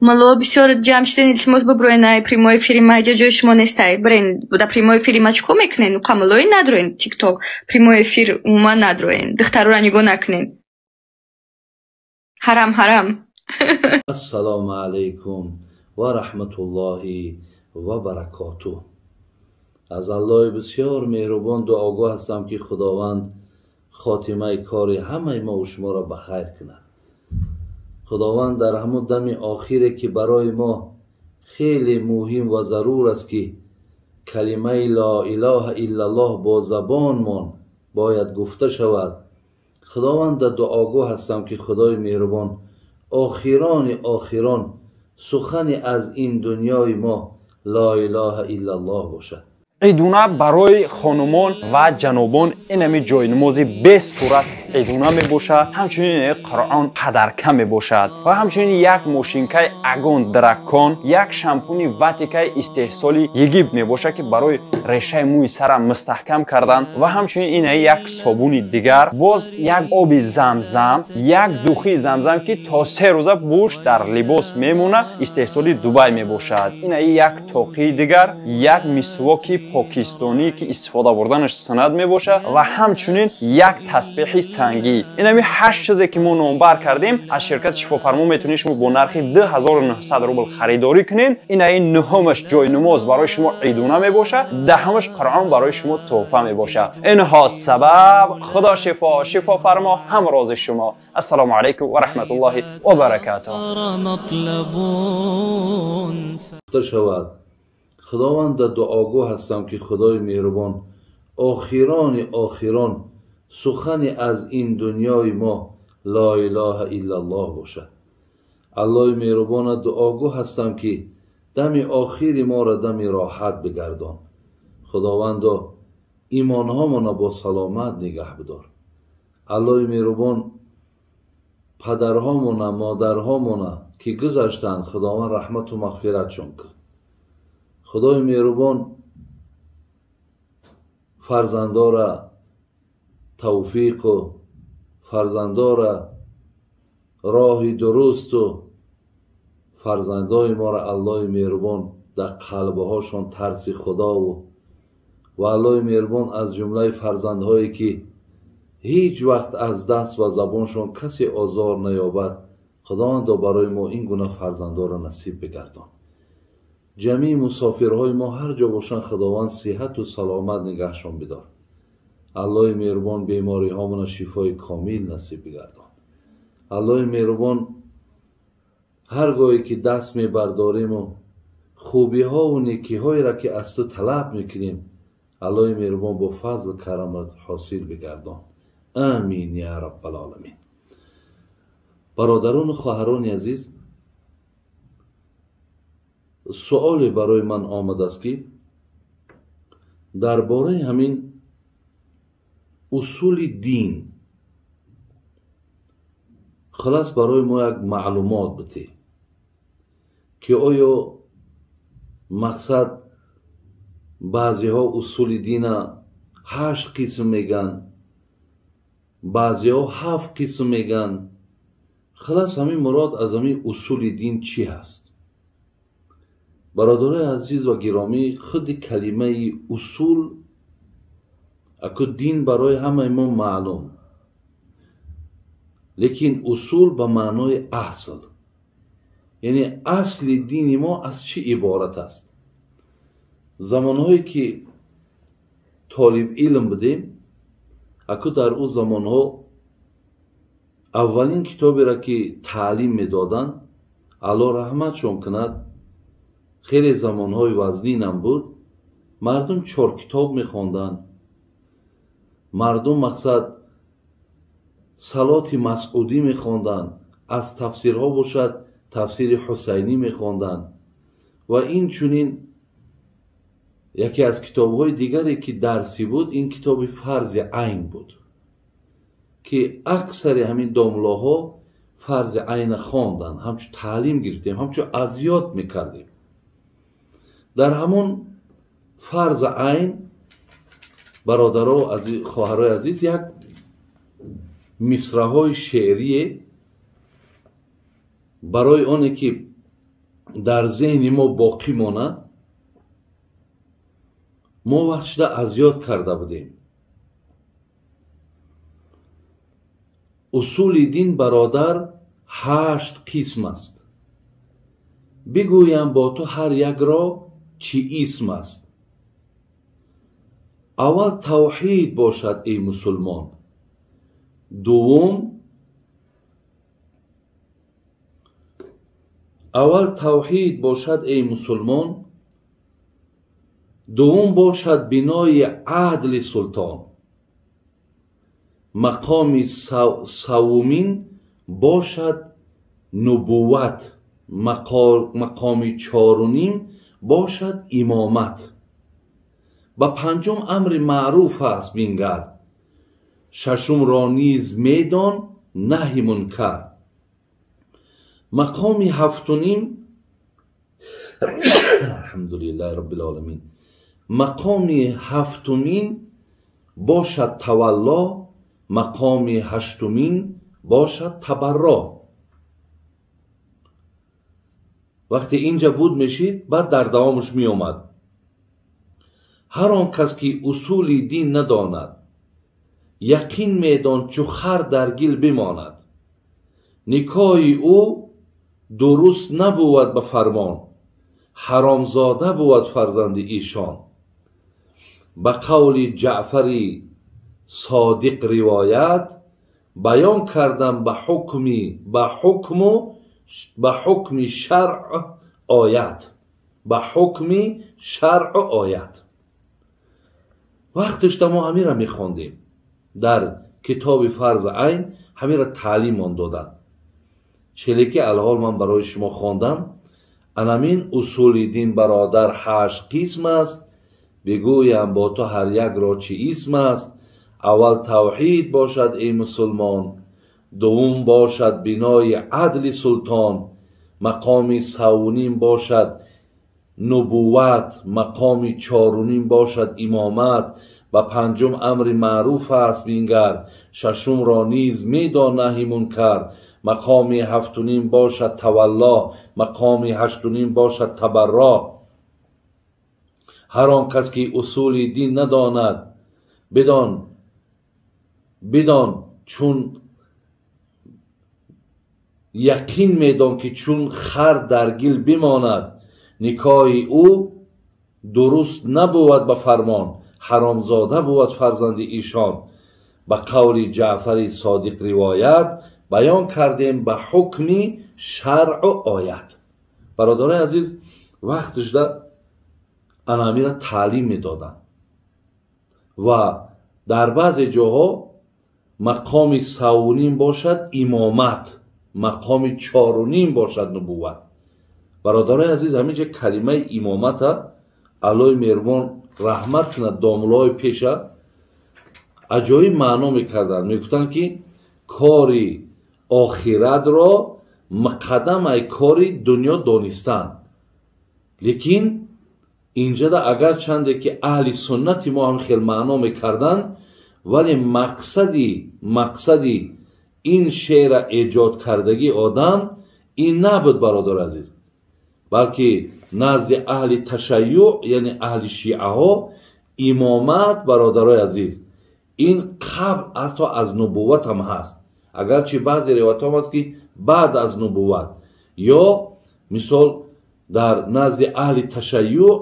Мало бисёр ҷамъ шиден, илтимос, биброен ай прямой эфири ма, иҷа ҷои шумо нестай. Бирен, да прямой эфири ма чӣ кор мекунен? Қамалои надроен Тикток, прямой эфир умуман надроен, духтарора нигоҳ накунен. Ҳарам, ҳарам. Ассалому алайкум ва раҳматуллоҳи ва баракотуҳ. Аз Аллоҳи бисёр меҳрубон дуогӯ ҳастам, ки Худованд хотимаи кори ҳамаи мо шуморо ба хайр кунад. Худованд дар ҳамун дами охире, ки барои мо хеле муҳим ва зарур аст, ки калимаи ло илоҳа иллаллоҳ бо забонмон бояд гуфта шавад, Худованд дуогӯ ҳастам, ки Худои меҳрубон охирони охирон сухани аз ин дунёи мо ло илоҳа иллаллоҳ бошад. Идуна барои хонумон ва ҷанобон инами ҷойнамози бесурат идуна мебошад. Ҳамчунин Қуръон қадарка мебошад ва ҳамчунин як мошинкаи Агон Дракон, як шампуни Ватикаи истеҳсоли Египт мебошад, ки барои решаи мӯи сара мустаҳкам кардан, ва ҳамчунин ина як собуни дигар, боз як оби Замзам, як духи Замзам, ки то 3 рӯза бӯш дар либос мемонад, истеҳсоли Дубай мебошад. Ина як тоқии дигар, як мисвоки покистонӣ, ки истифода бурданаш суннат мебошад, ва ҳамчунин як тасбеҳи сангӣ. Инами ҳашт чизе, ки мо номбар кардем, аз ширкати Шифофармо метавонед шумо бо нархи 2900 рубл харидорӣ кунед. Инаи нуҳумаш ҷойнамоз барои шумо идуна мебошад, даҳумаш Қуръон барои шумо тӯҳфа мебошад. Инҳо сабаб Худо шифо, Шифофармо ҳамрози шумо. Ассалому алайкум ва раҳматуллоҳи ва баракатуҳ. Шавад. Худованд дуогӯ ҳастам, ки Худои меҳрубон охирони охирон сухани аз ин дунёи мо ло илоҳа иллаллоҳ бошад. Аллоҳи меҳрубона дуогӯ ҳастам, ки дами охири моро дами роҳат бигардон. Худовандо, имонҳомона бо саломат нигаҳ бидор. Аллоҳи меҳрубон, падарҳомона, модарҳомона, ки гузаштанд, Худованд раҳмату мағфиратшон кун. Худои меҳрубон, фарзандора тавфиқу фарзандора роҳи дурусту фарзандои моро, Аллоҳи меҳрубон, дар қалбҳошон тарси Худову ва Аллоҳи меҳрубон, аз ҷумлаи фарзандҳое, ки ҳеҷ вақт аз даст ва забоншон касе озор наёбад, Худовандо, барои мо ин гуна фарзандоро насиб бигардон. Ҷамъи мусофирҳои мо ҳар ҷо бошанд, Худованд сиҳату саломат нигаҳшон бидор. Аллоҳи меҳрубон бемориҳомона шифои комил насиб бигардон. Аллоҳи меҳрубон, ҳар гоҳе ки даст мебардориму хубиҳову некиҳоеро, ки аз ту талаб мекунем, Аллоҳи меҳрубон, бо фазлу карамат ҳосил бигардон. Амин я раббалоламин. Бародарону хоҳарони азиз, суоле барои ман омадааст, ки дар бораи ҳамин усули дин хулас барои мо як маълумот бидеҳ, ки оё мақсад баъзеҳо усули дина ҳашт қисм мегӯянд, баъзеҳо ҳафт қисм мегӯянд. Хулас, ҳамин мурод аз ҳамин усули дин чӣ ҳаст? Бародарои азиз ва гиромӣ, худи калимаи усул, аку дин барои ҳамаи мо маълум, лекин усул ба маънои асл, яъне асли дини мо аз чӣ иборат аст? Замонҳое ки толиб илм будем, аку дар ӯ замонҳо аввалин китоберо, ки таълим медоданд, Аллоҳ раҳматшон кунад, хеле замонҳои вазнинам буд, мардум чор китоб мехонданд, мардум мақсад Салоти Масъудӣ мехонданд, аз тафсирҳо бошад, тафсири Ҳусайнӣ мехонданд ва инчунин яке аз китобҳои дигаре, ки дарсӣ буд, ин китоби Фарзи айн буд, ки аксари ҳамин домлоҳо Фарзи айна хонданд, ҳамчун таълим гирифтем, ҳамчун азёд мекардем. Дар ҳамон Фарзи айн, бародаро, хоҳарои азиз, як мисраҳои шеърие барои оне ки дар зеҳни мо боқӣ монад, мо вақт шуда аз ёд карда будем. Усули дин, бародар, 8 қисм аст. Бигӯям бо ту ҳар якро чӣ исм аст. Аввал тавҳид бошад, эй мусулмон. Дуввум аввал тавҳид бошад, эй мусулмон. Дуввум бошад бинои адли султон. Мақоми саввумин бошад нубувват. Мақоми чоруним бошад имомат. Ба панҷум амри маъруф аст бингар. Шашумро низ медон наҳи мункар. Мақоми ҳафтуним алҳамдулиллаҳи роббил оламин. Мақоми ҳафтумин бошад тавалло, мақоми ҳаштумин бошад табарро. Вақте инҷа буд мешид, баъд дар давомаш меомад. Ҳар он кас ки усули дин надонад, яқин медон чу хар дар гил бимонад. Никоҳи ӯ дуруст набувад ба фармон, ҳаромзода бувад фарзанди ишон. Ба қавли Ҷаъфари Содиқ ривоят баён кардам ба ҳукми шаръ оят. Ба ҳукми шаръ оят. Вақташда мо ҳамира мехондем. Дар китоби фарзи айн ҳамира таълимон доданд. Челе ки алҳол ман барои шумо хондам, анамин усули дин, бародар, 8 қисм аст. Бигӯям бо ту ҳар якро чӣ исм аст. Аввал тавҳид бошад, эй мусулмон. Дуввум бошад бинои адли султон. Мақоми саввуним бошад нубувват. Мақоми чоруним бошад имомат. Ба панҷум амри маъруф аст бингар. Шашумро низ медон наҳи мункар. Мақоми ҳафтуним бошад тавалло. Мақоми ҳаштуним бошад табарро. Ҳар он кас ки усули дин надонад, бидон чун яқин медон ки чун хар дар гил бимонад. Никоҳи ӯ дуруст набувад ба фармон, ҳаромзода бувад фарзанди ишон. Ба қавли Ҷаъфари Содиқ ривоят баён кардем ба ҳукми шаръу оят. Бародарони азиз, вақташда анамира таълим медоданд ва дар баъзе ҷоҳо мақоми саввуним бошад имомат, мақоми чоруним бошад нубувват. Бародарони азиз, ҳамин ҷа калимаи имомата Аллоҳи меҳрубон раҳмат кунад домулои пеша аҷоиб маъно мекарданд. Мегуфтанд ки кори охиратро муқаддам ай кори дунё донистан. Лекин инҷада агарчанде ки аҳли суннати мо ҳам хел маъно мекарданд, вале мақсади ин шеъра эҷод кардагии одам ин набуд, бародар азиз, балки назди аҳли ташайюъ, яъне аҳли шиаҳо, имомат, бародарои азиз, ин қабл ҳатто аз нубувват ҳам ҳаст. Агарчи баъзе ривоятҳо ҳам аст ки баъд аз нубувват, ё мисол дар назди аҳли ташайюъ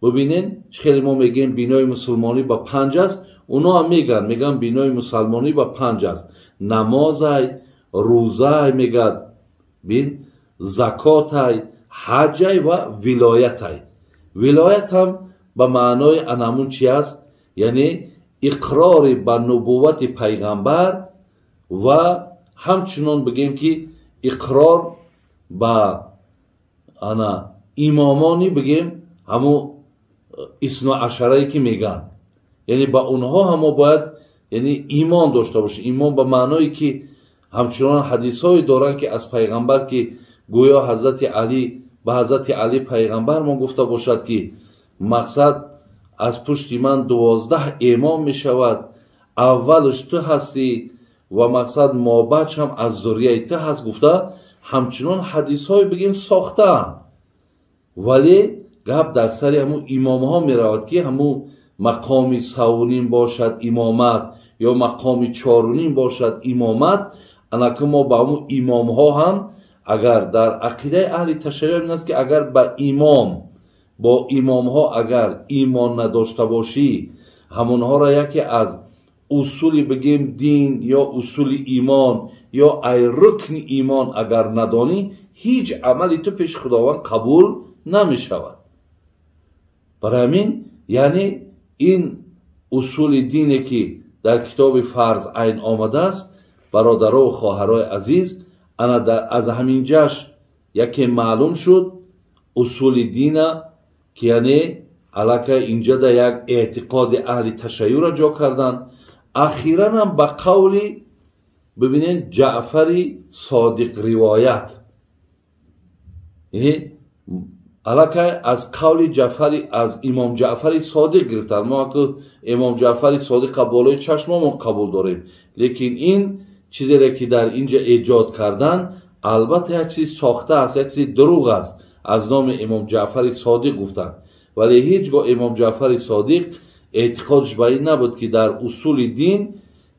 бибинен, чӣ хеле мо мегӯем бинои мусулмонӣ ба 5 аст, оно ҳам мегӯянд бинои мусалмонӣ ба 5 аст. Намозай, рӯзай мегӯяд, бин, закотай, ҳаҷай ва вилоятай. Вилоят ҳам ба маънои анамун чи аст? Яъне иқрори ба нубуввати пайғамбар ва ҳамчунон бигем ки иқрор ба ана имомони бигем ҳамун исноашарае ки мегӯянд. Яъне ба онҳо ҳамо бояд яъне имон дошта бошем. Имон ба маъное ки ҳамчунон ҳадисҳое доранд ки аз пайғамбар ки гӯё ҳазрати Алӣ ба ҳазрати Алӣ пайғамбар мо гуфта бошад ки мақсад аз пушти ман 12 имом мешавад, аввалш ту ҳастӣ ва мақсад мобадшам аз зурияи ту ҳаст гуфта, ҳамчунон ҳадисҳое бигем сохтаанд. Вале гап дар сари ҳамун имомҳо меравад, ки ҳамун мақоми савним бошад имомат ё мақоми чоруним бошад имомат. Анака мо ба ҳамун имомҳо ҳам агар дар ақидаи аҳли ташайюъ ин аст, ки агар ба имом бо имомҳо агар имон надошта бошӣ, ҳамонҳоро яке аз усули бигем дин ё усули имон ё ай рукни имон агар надонӣ, ҳеҷ амали ту пеши Худованд қабул намешавад. Барои ҳамин яъне ин усули дине, ки дар китоби фарз айн омадааст, бародаро ва хоҳарои азиз, ана аз ҳаминҷаш яке маълум шуд усули дина, ки яъне аллакай инҷада як эътиқоди аҳли ташайюъро ҷо кардан. Ахиранам ба қавли бибинед Ҷаъфари Содиқ ривоят, яъне аллакай аз қавли Ҷаъфари аз имом Ҷаъфари Содиқ гирифтан. Мо ку имом Ҷаъфари Содиққа болои чашмомон қабул дорем, лекин ин чизере ки дар инҷа эҷод кардан, албатта як чизи сохта аст, як чизи дурӯғ аст, аз номи имом Ҷаъфари Содиқ гуфтанд. Вале ҳеҷ гоҳ имом Ҷаъфари Содиқ эътиқодш ба ин набуд, ки дар усули дин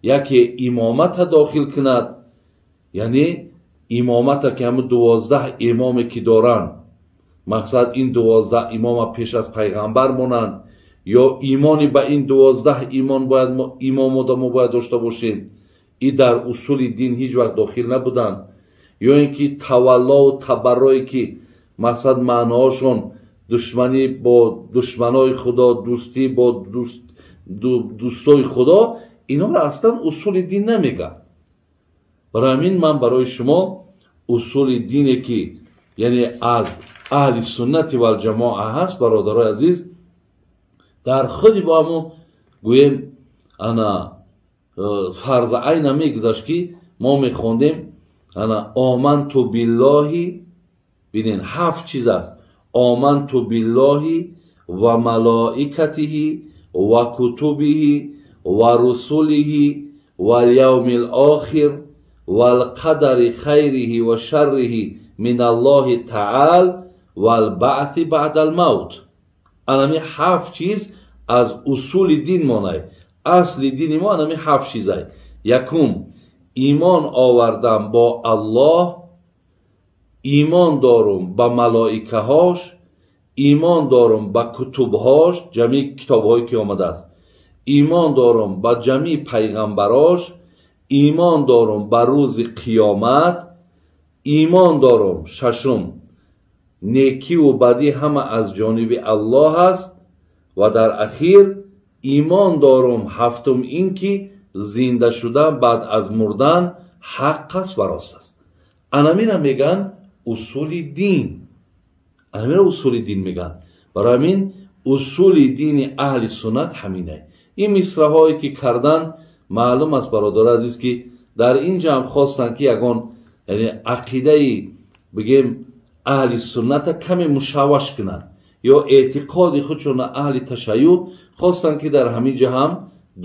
яке имомата дохил кунад, яъне имомата ки ҳамун 12 имоме ки доранд, мақсад ин 12 имома пеш аз пайғамбар монанд, ё имони ба ин 12 имон бояд имомода мо бояд дошта бошем, и дар усули дин ҳеҷ вақт дохил набуданд. Ё ин ки таваллову табаррое ки мақсад маъноҳошон душманӣ бо душманои Худо, дӯстӣ бо дӯстои Худо, инҳоро аслан усули дин намегӯянд. Барои ҳамин ман барои шумо усули дине, ки яъне аз аҳли суннати валҷамоа ҳаст, бародарои азиз, дар худи бо ҳамун гӯем ана фарза айна мегузашт, ки мо мехондем ана оманту биллоҳи, бинен 7 чиз аст: оманту биллоҳи ва малоикатиҳи ва кутубиҳи ва русулиҳи вал явмил охир вал қадари хайриҳи ва шарриҳи мин аллоҳи таъол вал баъси баъдал мавт. Анами 7 чиз аз усули дин монай. Асли дини мо анами 7 чизай. Якум, имон овардан бо Аллоҳ, имон дорум ба малоикаҳош, имон дорум ба кутубҳош, ҷамъи китобҳое ки омадааст, имон дорум ба ҷамъи пайғамбарош, имон дорум ба рӯзи қиёмат, имон дорум шашум некиву бадӣ ҳама аз ҷониби Аллоҳ аст, ва дар ахир имон дорум ҳафтум ин ки зинда шудан баъд аз мурдан ҳақ аст ва рост аст. Анамира мегӯянд усули дин. Анамира усули дин мегӯянд. Барои ҳамин усули дини аҳли суннат ҳаминае. Ин мисраҳое ки кардан маълум аст, бародари азиз, ки дар ин ҷамъ хостанд, ки ягон яъне ақидаи бигем аҳли сунната каме мушавваш кунанд ё эътиқоди худшона аҳли ташайюъ хостанд, ки дар ҳамин ҷа ҳам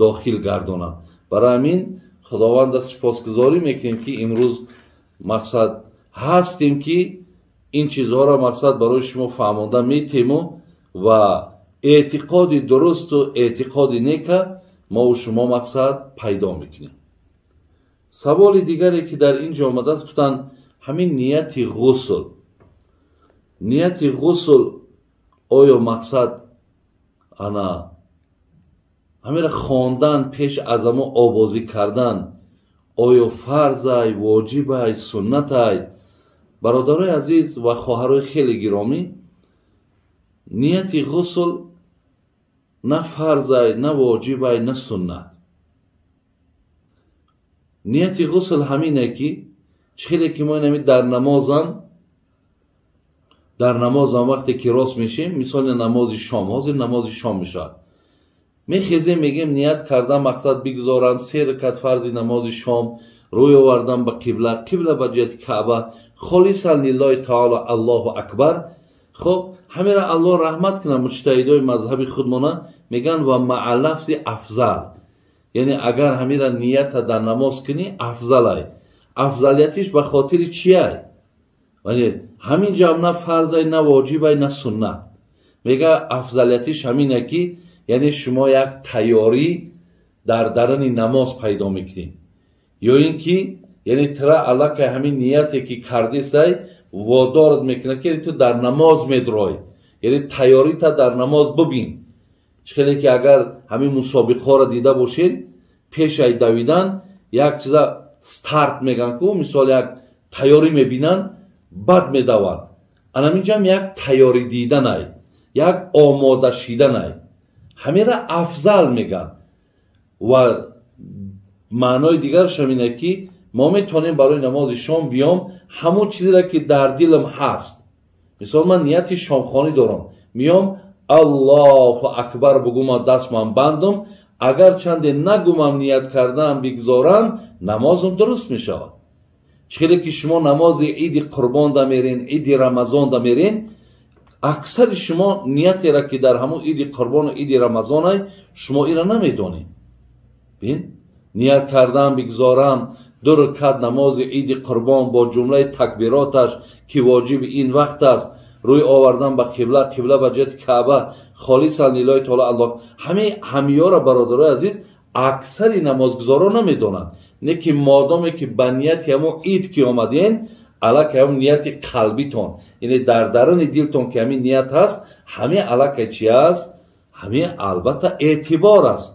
дохил гардонанд. Барои ҳамин Худованда сипосгузорӣ мекунем, ки имрӯз мақсад ҳастем, ки ин чизҳоро мақсад барои шумо фаҳмонда метему ва эътиқоди дурусту эътиқоди нека мову шумо мақсад пайдо мекунем. Саволи дигаре, ки дар ин ҷо омадааст, гуфтанд ҳамин нияти ғусл. Нияти ғусл оё мақсад ана ҳамира хондан пеш аз амо обозӣ кардан оё фарзай, воҷибай, суннатай? Бародарои азиз ва хоҳарои хеле гиромӣ, нияти ғусл на фарзай, на воҷибай, на суннат. Нияти ғусл ҳамине, ки чӣ хеле ки мо инами дар намозам вақте ки рост мешем, мисоли намози шом, ҳозир намози шом мешавад, мехезем, мегем ният кардан мақсад бигзорам 3 ракат фарзи намози шом, рӯй овардан ба қибла, қибла ба ҷиҳати Каъба, холисан лиллоҳи таоло, Аллоҳу акбар. Хоб, ҳамира Аллоҳ раҳмат кунад муҷтаҳидои мазҳаби худмона мегӯянд ва маа лафзи афзал, яъне агар ҳамира нията дар намоз кунӣ афзалай. Афзалиятиш ба хотири чиай? Вале ҳамин ҷам на фарзай, на воҷибай, на суннат. Мега афзалиятиш ҳамине ки яъне шумо як тайёрӣ дар даруни намоз пайдо мекунед, ё ин ки яъне тира аллакай ҳамин нияте ки кардисай водорат мекунад ки ту дар намоз медрой, яъне тайёрита дар намоз бибин. Чӣ хеле ки агар ҳамин мусобиқаҳоро дида бошед, пешай давидан як чиза старт меган ку, мисол як тайёрӣ мебинанд, бад медаванд. Анаминҷам як тайёрӣ диданай, як омода шиданай, ҳамира афзал меган. Ва маънои дигараш ҳамине ки мо метавонем барои намози шом биём ҳамон чизеро ки дар дилам ҳаст. Мисол ман нияти шомхонӣ дорам, миём Аллоҳу акбар бугума, дастман бандум, агар чанде нагумам ният кардаам бигзорам, намозам дуруст мешавад. Чӣ хеле ки шумо намози иди қурбонда мерен, иди рамазонда мерен, аксари шумо ниятеро ки дар ҳамон иди қурбону иди рамазонай шумо ира намедонед. Бин, ният кардаам бигзорам ду ракат намози иди қурбон бо ҷумлаи такбироташ ки воҷиби ин вақт аст, рӯй овардан ба қибла, қибла ба ҷиҳати Каъба, холисан лиллоҳи таоло Аллоҳ. Ҳамаи ҳамиёро бародарои азиз аксари намозгузоро намедонанд. Не ки модоме ки ба нияти ҳамон ид ки омаден, аллакай ҳамон нияти қалбитон, яъне дар даруни дилтон ки ҳамин ният ҳаст, ҳамин аллакай чи аст? Ҳамин албатта эътибор аст,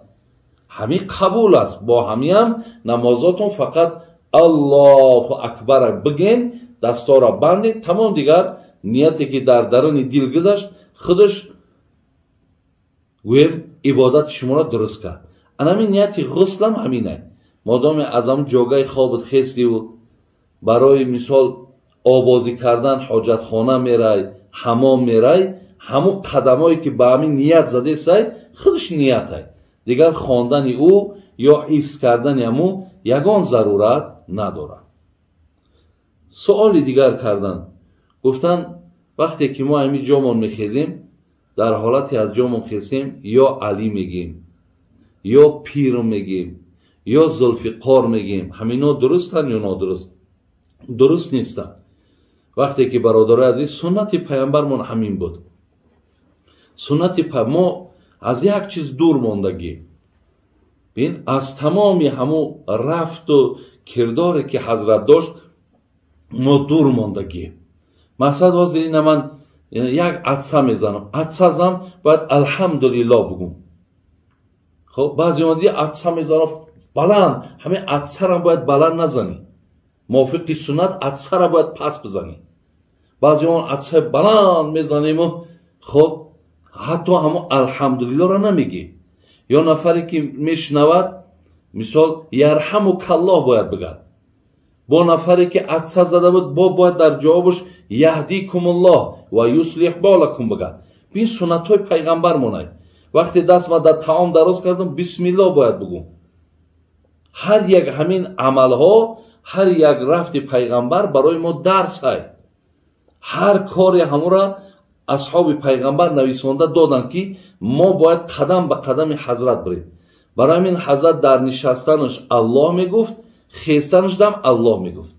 ҳамин қабул аст. Бо ҳамиам намозотон фақат Аллоҳу акбара биген, дастора бандед, тамом. Дигар нияте ки дар даруни дил гузашт, худаш гӯем ибодати шуморо дуруст кард. Анамин нияти ғуслам ҳаминай. Модоме аз ҳамн ҷогаи хобат хестиву барои мисол обозӣ кардан ҳоҷатхона мерай, ҳамом мерай, ҳамун қадамое ки ба ҳамин ният задесай, худаш ниятай. Дигар хондани ӯ ё ҳифз кардани ҳамӯ ягон зарурат надорад. Суоли дигар кардан, гуфтанд вақте ки мо ҳамин ҷомон мехезем, дар ҳолате аз ҷомон хезем, ё Алӣ мегем, ё пир мегем, ё Зулфиқор мегем, ҳамино дурустанд ё нодуруст? Дуруст нестанд. Вақте ки бародарои азиз, суннати паямбармон ҳамин буд. Суннати мо аз як чиз дур мондагӣ. Бин, аз тамоми ҳамун рафту кирдоре ки ҳазрат дошт мо дур мондагӣ. Мақсад ҳозир ина ман як атса мезанам, атса зам бояд алҳамдулиллоҳ бугум. Хоб, баъзе омади атса мезанам баланд, ҳамин атсарам бояд баланд назанӣ. Мувофиқи суннат атсара бояд пас бизанӣ. Баъзе он атсаи баланд мезанему, хоб, ҳатто ҳамон алҳамдулиллоҳро намегӣ. Ё нафаре ки мешунавад, мисол ярҳамукаллоҳ бояд бигад. Бо нафаре ки атса зада буд, бо бояд дар ҷавобаш яҳдикумуллоҳ ва юслиҳ болакум бигад. Бин, суннатҳои пайғамбар монай. Вақте даст ма дар таом дароз кардам, бисмиллоҳ бояд бугум. Ҳар як ҳамин амалҳо, ҳар як рафти пайғамбар барои мо дарс ай. Ҳар кори ҳамура асҳоби пайғамбар нависонда доданд ки мо бояд қадам ба қадами ҳазрат бирем. Барои ҳамин ҳазрат дар нишастанаш Аллоҳ мегуфт, хестанаш дам Аллоҳ мегуфт.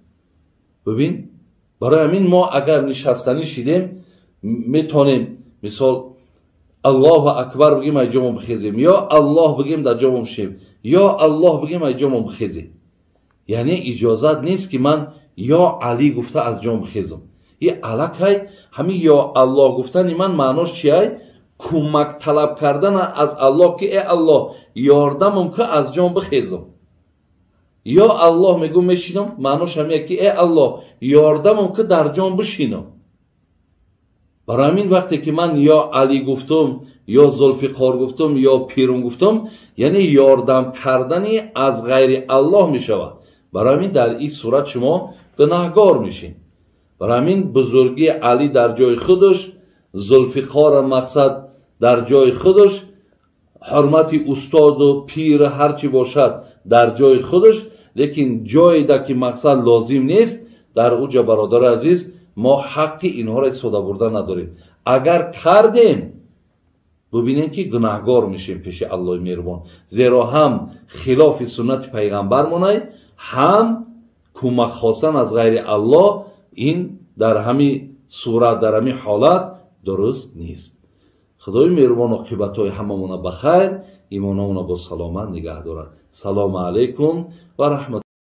Бибин, барои ҳамин мо агар нишастанӣ шидем, метавонем мисол Аллоҳу акбар бигем, ай ҷомон бихезем, ё Аллоҳ бигем, дар ҷомон бишем, ё Аллоҳ бигем, ай ҷомон бихезем. Яъне иҷозат нест ки ман ё Алӣ гуфта аз ҷом бихезам. И аллакай ҳамин ё Аллоҳ гуфтани ман маънош чиай? Кӯмак талаб кардан аз Аллоҳ ки э Аллоҳ ёрдамам ки аз ҷом бихезам. Ё Аллоҳ мегӯм мешинам, маънош ҳамия ки э Аллоҳ ёрдамам ки дар ҷом бишинам. Барои ҳамин вақте ки ман ё Алӣ гуфтум, ё Зулфиқор гуфтум, ё пирум гуфтум, яъне ёрдам кардани аз ғайри Аллоҳ мешавад. Барои ҳамин дар ин сурат шумо гунаҳгор мешед. Барои ҳамин бузургии Алӣ дар ҷои худаш, Зулфиқора мақсад дар ҷои худаш, ҳурмати устоду пир ҳарчи бошад дар ҷои худаш, лекин ҷоеда ки мақсад лозим нест, дар уҷа бародари азиз мо ҳаққи инҳоро истифода бурда надорем. Агар кардем, бубинем ки гунаҳгор мешем пеши Аллоҳи меҳрубон, зеро ҳам хилофи суннати пайғамбар монай, ҳам кӯмак хостан аз ғайри Аллоҳ ин Дар ҳамин сурат, дар ҳамин ҳолат дуруст нест. Худои меҳрубон оқибатҳои ҳамамона ба хайр, имонамона бо саломат нигаҳ дорад. Салому алайкум ва раҳмат.